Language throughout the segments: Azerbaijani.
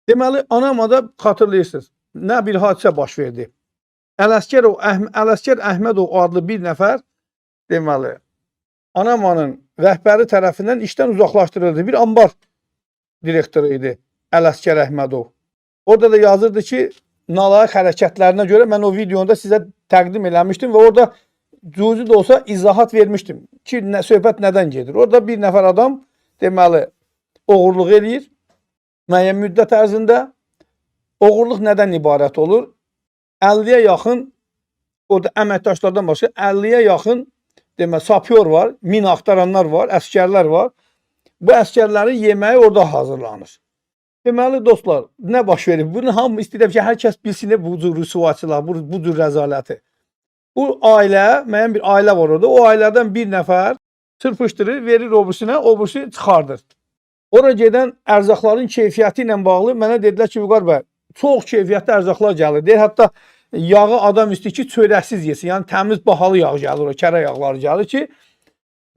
Deməli, Anamada xatırlayırsınız, nə bir hadisə baş verdi. Ələsgər Əhmədov adlı bir nəfər, deməli, Anamanın rəhbəri tərəfindən işdən uzaqlaşdırıldı. Bir anbar direktoru idi Ələsgər Əhmədov. Orada da yazırdı ki, nalayiq hərəkətlərinə görə mən o videonu da sizə təqdim eləmişdim və orada cüzi də olsa izahat vermişdim ki, söhbət nədən gedir. Orada bir nəfər adam, deməli, oğurluq eləyir müəyyən müddət ərzində. Oğurluq nədən ibarət olur? 50-yə yaxın, orada əməkdaşlardan başqa 50-yə yaxın, deməli, sapyor var, mina axtaranlar var, əskərlər var. Bu əskərlərin yeməyi orada hazırlanır. Deməli, dostlar, nə baş verib? Bunu hamı istəyirəm ki, hər kəs bilsin bu cür rüsvayçılar, bu cür rəzaləti. Bu ailə, müəyyən bir ailə var orada. O ailədən bir nəfər çırpışdırır, verir o birisinə, o birisi çıxardır. Ora gedən ərzaqların keyfiyyəti ilə bağlı mənə dedilər ki, Vüqar bəy, çox keyfiyyətli ərzaqlar gəlir. Deyir, hətta yağı adam istəyir ki, çörəksiz yesin. Yəni təmiz, bahalı yağ gəlir, o kərə yağları gəlir ki,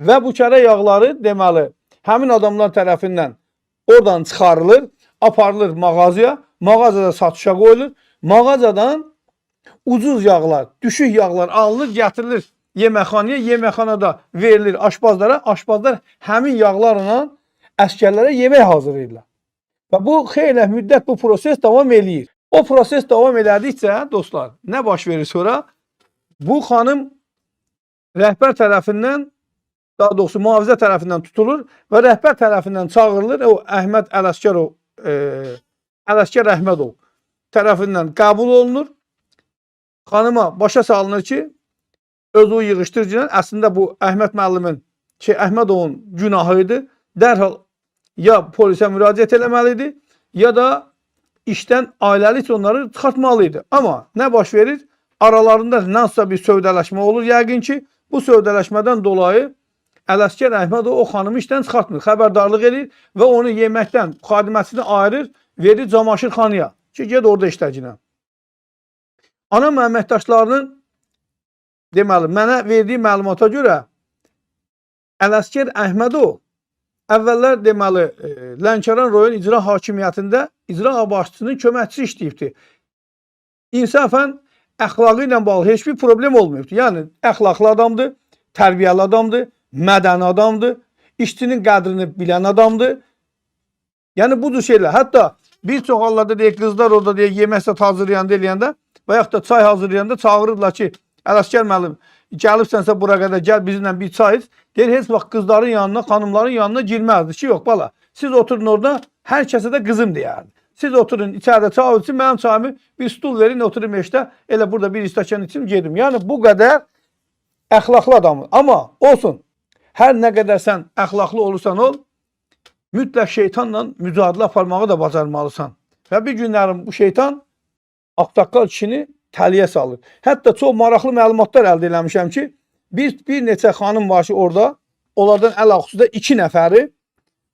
və bu kərə yağları, deməli, həmin adamlar tərəfindən oradan çıxarılır, aparılır mağazaya, mağazada satışa qoyulur. Mağazadan ucuz yağlar, düşük yağlar alınır, gətirilir yeməkxanaya, yeməkxanada verilir aşpazlara, aşpazlar həmin yağlarla əskərlərə yemək hazırlayırlar. Və bu xeyli müddət bu proses davam eləyir. O proses davam elədikcə, dostlar, nə baş verir sonra? Bu xanım rəhbər tərəfindən, daha doğrusu mühafizə tərəfindən tutulur və rəhbər tərəfindən çağırılır. O Əhməd Ələsgərov, Ələsgər Əhmədov tərəfindən qəbul olunur. Xanıma başa salınır ki, özü yığışdırıcı, əslində bu Əhməd müəllimin, Əhmədovun günahı idi. Dərhal ya polisə müraciət eləməli idi, ya da işdən ailəlikcə onları çıxartmalı idi. Amma nə baş verir? Aralarında nasılsa bir sövdələşmə olur. Yəqin ki, bu sövdələşmədən dolayı Ələsgər Əhmədov o xanımı işdən çıxartmır. Xəbərdarlıq edir və onu yeməkdən, xadiməsini ayırır, verir camaşırxanaya ki, ged orada işləcinə. Anam əməkdaşlarının, deməli, mənə verdiyi məlumata görə Ələsgər Əhmədov əvvəllər, deməli, Lənkəran rayon icra hakimiyyətində icra başçısının köməkçisi işləyibdi. İnsafən əxlaqı ilə bağlı heç bir problem olmayıbdı. Yəni, əxlaqlı adamdır, tərbiyəli adamdır, mədəni adamdır, işçinin qədrini bilən adamdır. Yəni, bu cür şeylər. Hətta bir çox hallarda deyək, qızlar orada deyək, yemək zat hazırlayanda eləyəndə və yaxud da çay hazırlayanda çağırırlar ki, Ələsgər müəllim, gəlibsənsə bura qədər gəl bizimlə bir çay iç. Deyir, heç vaxt qızların yanına, xanımların yanına girməzdi ki, yox bala, siz oturun orada, hər kəsə də qızım deyərdi. Siz oturun içəridə çay için, mənim çayımı bir stul verin, oturum eşdə, elə burada bir stəkan içim, gedim. Yəni, bu qədər əxlaqlı adamdır. Amma olsun, hər nə qədər sən əxlaqlı olursan ol, mütləq şeytanla mücadilə aparmağı da bacarmalısan. Və bir günlərin bu şeytan ağsaqqal kişini təliyə salır. Hətta çox maraqlı məlumatlar əldə eləmişəm ki, bir neçə xanım var ki orada, onlardan ələxüsusda 2 nəfəri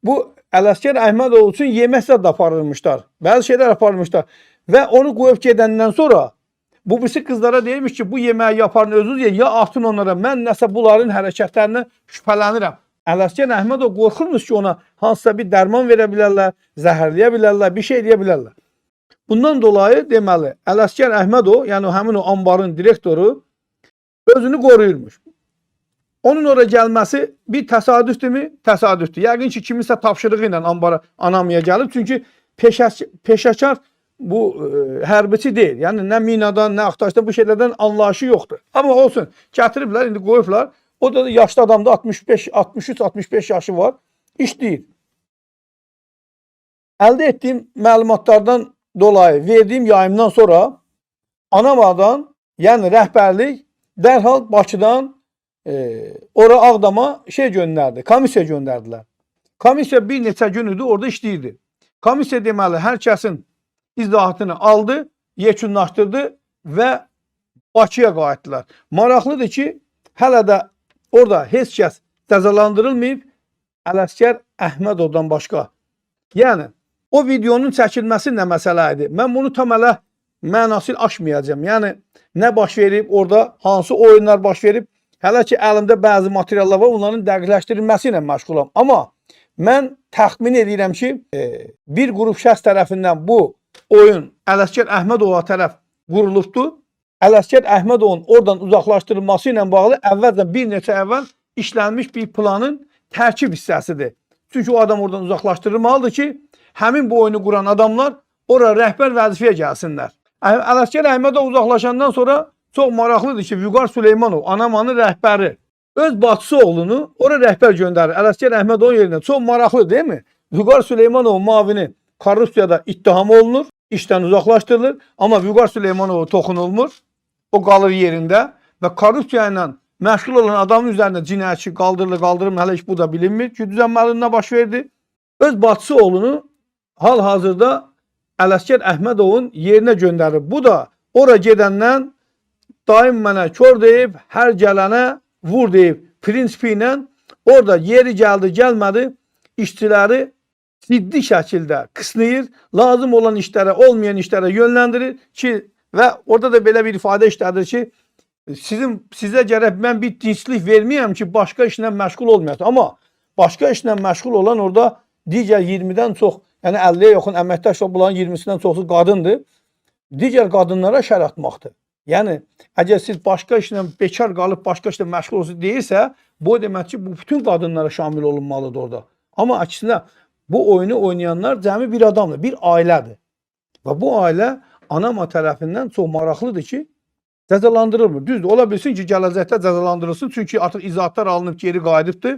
bu Ələsgər Əhmədov üçün yemək zad aparırmışlar. Bəzi şeylər aparırmışlar. Və onu qoyub gedəndən sonra bu birisi qızlara deyirmiş ki, bu yeməyi yaparın özünüz yeyin, ya atın onlara. Mən nəsə bunların hərəkətlərindən şübhələnirəm. Ələsgər Əhmədov qorxurmuş ki, ona hansısa bir dərman verə bilərlər, zəhərləyə bilərlər, bir şey eləyə bilərlər. Bundan dolayı, deməli, Ələsgər Əhmədov, yəni həmin o anbarın direktoru özünü qoruyurmuş. Onun oraya gəlməsi bir təsadüfdürmü? Təsadüfdür. Yəqin ki, kiminsə tapşırığı ilə anbara, Anamaya gəlib. Çünki peşəkar bu hərbiçi deyil. Yəni nə minadan, nə axtarışdan, bu şeylərdən anlayışı yoxdur. Amma olsun, gətiriblər, indi qoyublar. O da yaşlı adamda 65, 63, 65 yaşı var. İşləyir. Əldə etdiyim məlumatlardan dolayı verdiyim yayımdan sonra Anamadan, yəni rəhbərlik dərhal Bakıdan ora Ağdama şey göndərdi, komissiya göndərdilər. Komissiya bir neçə gün idi, orada işləyirdi. Komissiya, deməli, hər kəsin izahatını aldı, yekunlaşdırdı və Bakıya qayıtdılar. Maraqlıdır ki, hələ də orada heç kəs cəzalandırılmayıb, Ələsgər Əhmədovdan başqa. Yəni, o videonun çəkilməsi nə məsələ idi? Mən bunu tam hələ mənası ilə aşmayacağam. Yəni, nə baş verib orada, hansı oyunlar baş verib? Hələ ki, əlimdə bəzi materiallar var, onların dəqiqləşdirilməsi ilə məşğulam. Amma Mən təxmin edirəm ki, bir qrup şəxs tərəfindən bu oyun Ələsgər Əhmədova tərəf qurulubdur. Ələsgər Əhmədovun oradan uzaqlaşdırılması ilə bağlı əvvəlcə bir neçə əvvəl işlənmiş bir planın tərkib hissəsidir. Çünki o adam oradan uzaqlaşdırılmalıdır ki, həmin bu oyunu quran adamlar ora rəhbər vəzifəyə gəlsinlər. Ələsgər Əhmədov uzaqlaşandan sonra çox maraqlıdır ki, Vüqar Süleymanov, Anamanın rəhbəri, öz bacısı oğlunu ora rəhbər göndərir. Ələsgər Əhmədovun yerinə. Çox maraqlı, deyil mi? Vüqar Süleymanovun mavini korrupsiyada ittiham olunur, işdən uzaqlaşdırılır, amma Vüqar Süleymanova toxunulmur. O qalır yerində və korrupsiya ilə məşğul olan adamın üzərində cinayət işi qaldırılır, qaldırılmır, hələ heç bu da bilinmir ki, düzənməli nə baş verdi. Öz bacısı oğlunu hal-hazırda Ələsgər Əhmədovun yerinə göndərir. Bu da ora gedəndən daim mənə kör deyib, hər gələnə vur deyib prinsipi ilə orada yeri gəldi, gəlmədi işçiləri ciddi şəkildə qısnayır, lazım olan işlərə, olmayan işlərə yönləndirir ki, və orada da belə bir ifadə işlədir ki, sizə gərək mən bir dinclik verməyəm ki, başqa işlə məşğul olmayasınız. Amma başqa işlə məşğul olan orada digər 20-dən çox, yəni 50-yə yaxın əməkdaş var, bunların 20-sindən çoxu qadındır. Digər qadınlara şər atmaqdır. Yəni əgər siz başqa işlə bekar qalıb başqa işlə məşğul olursunuz deyirsə, bu demək ki, bu bütün qadınlara şamil olunmalıdır orada. Amma əksinə bu oyunu oynayanlar cəmi bir adamdır, bir ailədir. Və bu ailə Anama tərəfindən çox maraqlıdır ki, cəzalandırılmır. Düzdür, ola bilsin ki, gələcəkdə cəzalandırılsın, çünki artıq izahatlar alınıb geri qayıdıbdır.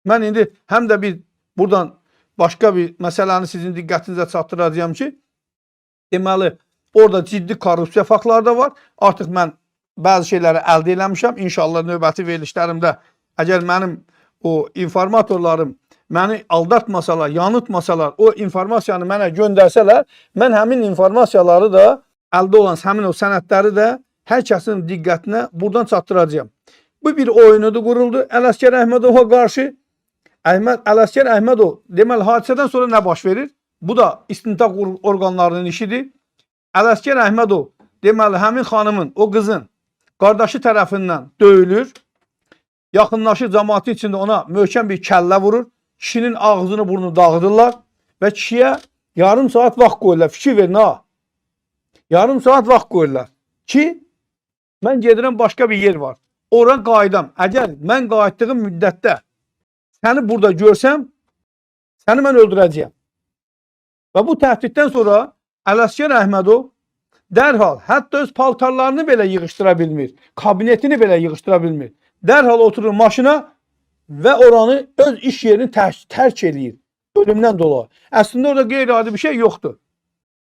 Mən indi həm də bir buradan başqa bir məsələni sizin diqqətinizə çatdıracağam ki, deməli, orada ciddi korrupsiya faktları da var. Artıq mən bəzi şeyləri əldə eləmişəm. İnşallah növbəti verilişlərimdə əgər mənim o informatorlarım məni aldatmasalar, yanıltmasalar, o informasiyanı mənə göndərsələr, mən həmin informasiyaları da əldə olan həmin o sənədləri də hər kəsin diqqətinə buradan çatdıracağam. Bu bir oyunudur, quruldu Ələsgər Əhmədova qarşı. Ələsgər Əhmədov, deməli hadisədən sonra nə baş verir? Bu da istintaq orqanlarının işidir. Ələsgər Əhmədov, deməli həmin xanımın, o qızın qardaşı tərəfindən döyülür. Yaxınlaşır cəmaətin içində ona möhkəm bir kəllə vurur. Kişinin ağzını burnunu dağıdırlar və kişiyə yarım saat vaxt qoyurlar. Fikir verin ha. Yarım saat vaxt qoyurlar ki, mən gedirəm başqa bir yer var. Ora qayıdam. Əgər mən qayıtdığım müddətdə səni burada görsəm, səni mən öldürəcəyəm. Və bu təhdiddən sonra Ələsgər Əhmədov dərhal hətta öz paltarlarını belə yığışdıra bilmir. Kabinetini belə yığışdıra bilmir. Dərhal oturur maşına və oranı öz iş yerini tərk eləyir. Ölümdən dolayı. Əslində orada qeyri-adi bir şey yoxdur.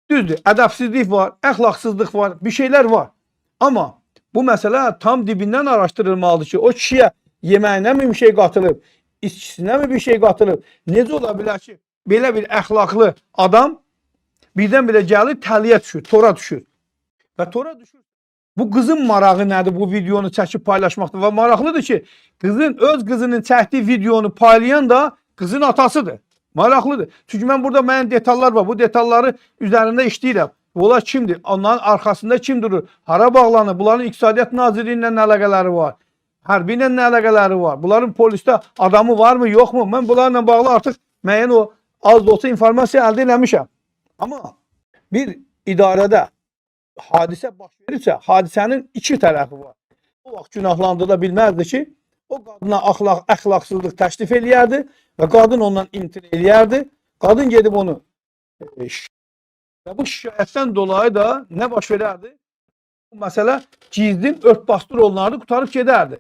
Düzdür, ədəbsizlik var, əxlaqsızlıq var, bir şeylər var. Amma bu məsələ tam dibindən araşdırılmalıdır ki, o kişiyə yeməyinə mi bir şey qatılıb, içkisinə mi bir şey qatılıb? Necə ola bilər ki, belə bir əxlaqlı adam birdən-birə gəlir, təliyə düşür, tora düşür. Və tora düşür. Bu qızın marağı nədir bu videonu çəkib paylaşmaqda? Və maraqlıdır ki, qızın öz qızının çəkdiyi videonu paylayan da qızın atasıdır. Maraqlıdır. Çünki mən burada müəyyən detallar var. Bu detalları üzərində işləyirəm. Bunlar kimdir? Onların arxasında kim durur? Hara bağlanır? Bunların İqtisadiyyat Nazirliyi ilə nə əlaqələri var? Hərbi ilə nə əlaqələri var? Bunların polisdə adamı varmı, yoxmu? Mən bunlarla bağlı artıq müəyyən o az da olsa informasiya əldə eləmişəm. Amma bir idarədə hadisə baş verirsə, hadisənin iki tərəfi var. O vaxt günahlandırıla bilməzdi ki, o qadına əxlaqsızlıq təklif eləyərdi və qadın ondan imtina eləyərdi. Qadın gedib onu və bu şikayətdən dolayı da nə baş verərdi? Bu məsələ gizlin ört-basdır olunardı, qurtarıb gedərdi.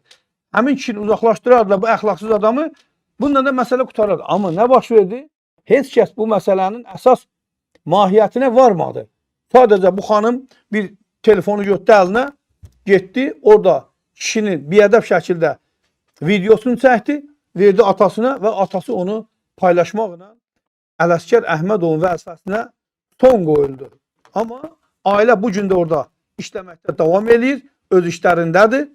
Həmin kişini uzaqlaşdırardılar bu əxlaqsız adamı, bununla da məsələ qurtarardı. Amma nə baş verdi? Heç kəs bu məsələnin əsas mahiyyətinə varmadı. Sadəcə bu xanım bir telefonu götürdü əlinə, getdi, orada kişinin biədəb şəkildə videosunu çəkdi, verdi atasına və atası onu paylaşmaqla Ələsgər Əhmədovun vəzifəsinə son qoyuldu. Amma ailə bu gün də orada işləməkdə davam eləyir, öz işlərindədir.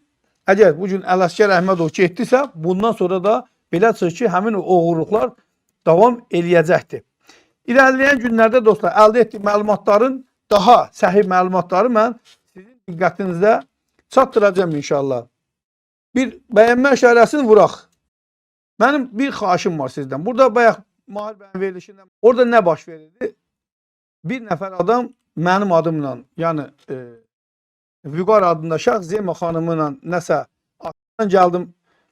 Əgər bu gün Ələsgər Əhmədov getdisə, bundan sonra da belə çıxır ki, həmin o oğurluqlar davam eləyəcəkdir. İrəliləyən günlərdə dostlar, əldə etdiyim məlumatların daha səhih məlumatları mən sizin diqqətinizə çatdıracağam inşallah. Bir bəyənmə işarəsini vuraq. Mənim bir xahişim var sizdən. Burada bayaq Mahir bəyin verilişində orada nə baş verirdi? Bir nəfər adam mənim adımla, yəni Vüqar adında şəxs Zema xanımı ilə nəsə arxadan gəldim,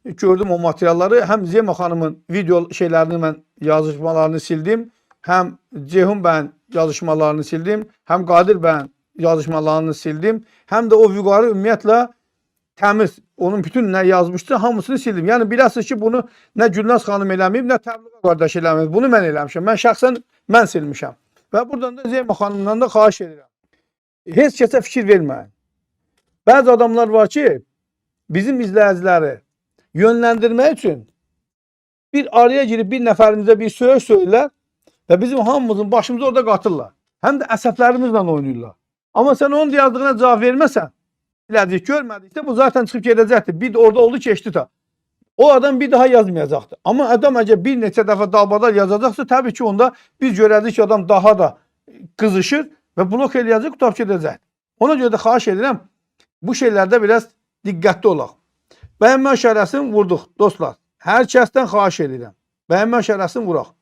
gördüm o materialları. Həm Zema xanımın video şeylərini mən yazışmalarını sildim, həm Ceyhun bəyin yazışmalarını sildim, həm Qadir bəyin yazışmalarını sildim, həm də o Vüqarı ümumiyyətlə təmiz, onun bütün nə yazmışdı, hamısını sildim. Yəni biləsiniz ki, bunu nə Gülnaz xanım eləməyib, nə Təbliğ qardaş eləməyib. Bunu mən eləmişəm. Mən şəxsən mən silmişəm. Və buradan da Zeyma xanımdan da xahiş edirəm. Heç kəsə fikir verməyin. Bəzi adamlar var ki, bizim izləyiciləri yönləndirmək üçün bir araya girib bir nəfərimizə bir söyüş söylürlər və bizim hamımızın başımızı orada qatırlar. Həm də əsəblərimizlə oynayırlar. Amma sən onun yazdığına cavab verməsən, elədik, görmədikdə bu zaten çıxıb gedəcəkdir. Bir də orada oldu, keçdi ta. O adam bir daha yazmayacaqdır. Amma adam əgər bir neçə dəfə dalbadal yazacaqsa, təbii ki, onda biz görəcəyik ki, adam daha da qızışır və blok eləyəcək, qurtarıb gedəcək. Ona görə də xahiş edirəm, bu şeylərdə biraz diqqətli olaq. Bəyənmə işarəsini vurduq dostlar. Hər kəsdən xahiş edirəm. Bəyənmə işarəsini vuraq.